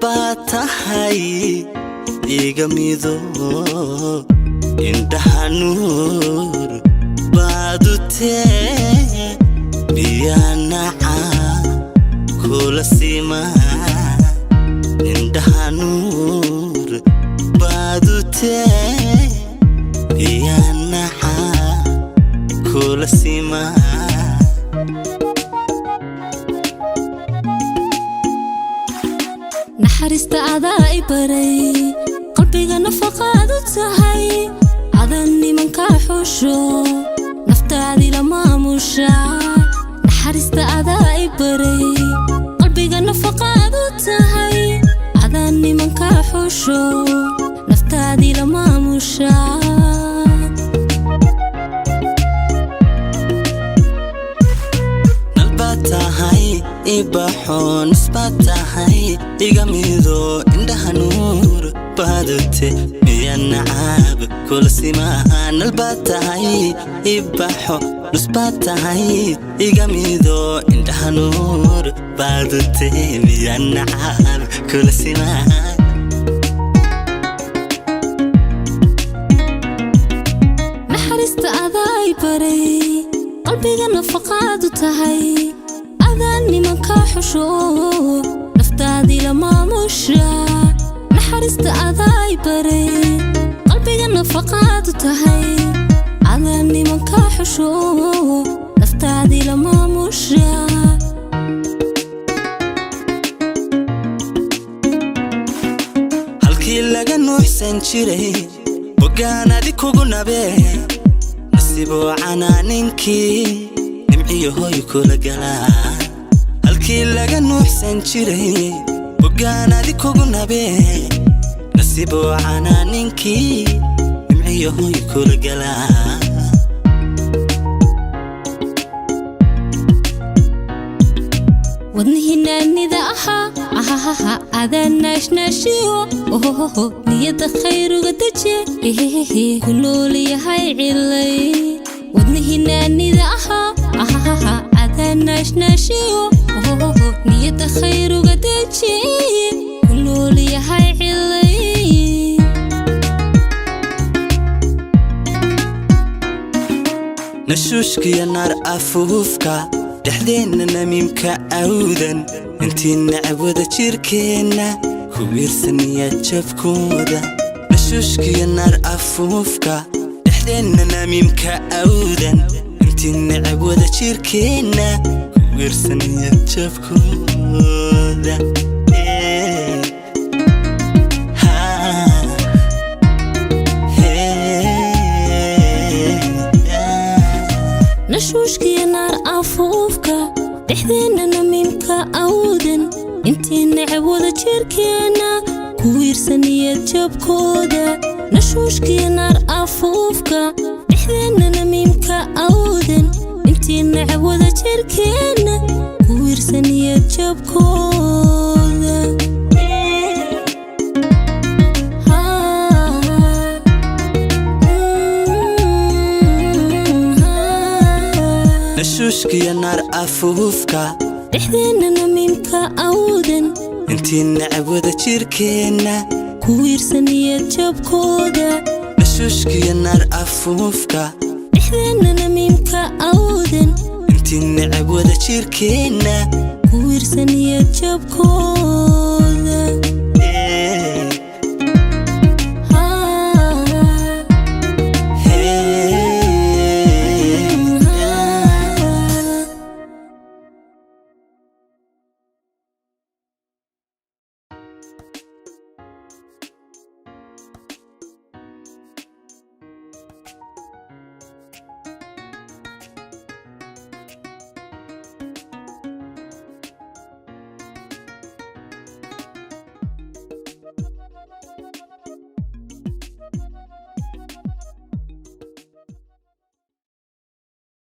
Nus baad tahay iga mido, indhaha nuur baad u tee, miyaa naca kula simaa? Indhaha nuur baad u tee, miyaa naca kula simaa? Naxariista adaa i baray, qalbiga nafaqaad u tahay, adan nimankaa xusho, naftaadii la maamusha. Naxariista adaa i baray, qalbiga nafaqaad u tahay, adan nimankaa xusho, naftaadii la maamusha. Nalbaad tahay ibaxo, nusbaad tahay iga mido, indhaha nuur baadute, miya nacaab kula simaha? Nalbaad tahay ibaxo, nusbaad tahay iga mido, indhaha nuur baadute, miya nacaab kula simaha? Naxariista adaa i baray, qalbiga nafaqaad u tahay, adaa nimankaa xusho, naftaadii la maamusha. Naxariista adaa i baray, qalbiga nafaqaad u tahay, adaa nimankaa xusho, naftaadii la maamusha. Halkii laga nuuxsan jiray boggaan adi kugu nabee, nasiiboo canaa ninkii nimciyo hoy kula galaa. Halkii laga nuuxsan jiray boggaan adi kugu nabee, nasiiboo canaa ninkii nimciyo hoy kula galaa. Wadnihii naanida ahaa ahahaha adaa naashnaashiyo, ohohoho, niyadda khayruga deje, ehehehe, ku noolyahay cilay. Wadnihii naanida ahaa ahahaha adaa naashnaashiyo, ohohoho, niyadda khayruga deje, ku noolyahay cilay. Nashuushkiyo naar afuufka, dhexdeenna namiimka awdan, intii nacab wada jirkeenna ku wiirsanaya jabkooda. Nashuushkiyo naar afuufka, dhexdeenna namiimka awdan, intii nacab wada jirkeenna ku wiirsanaya jabkooda. Eh, ha, hey, ah. Nashuushkiyo naar afuufka, dhexdeenna namiimka awdan, intii necab wada jirkeenna ku wiirsaniyad jabkooda. Nashuushkiyo naar afuufka, dhexdeenna namiimka awdan, intii necab wada jirkeenna ku wiirsaniyad jabkooda. Ha. Ha. Nashuushkiyo naar afuufka, Dhexdeenna namiimka awdan, intii nacab wada jirkeenna ku wiirsaniyad jabkooda. Nashuushkiyo naar afuufka, Dhexdeenna namiimka awdan, intii nacab wada jirkeenna ku wiirsaniyad jabkooda.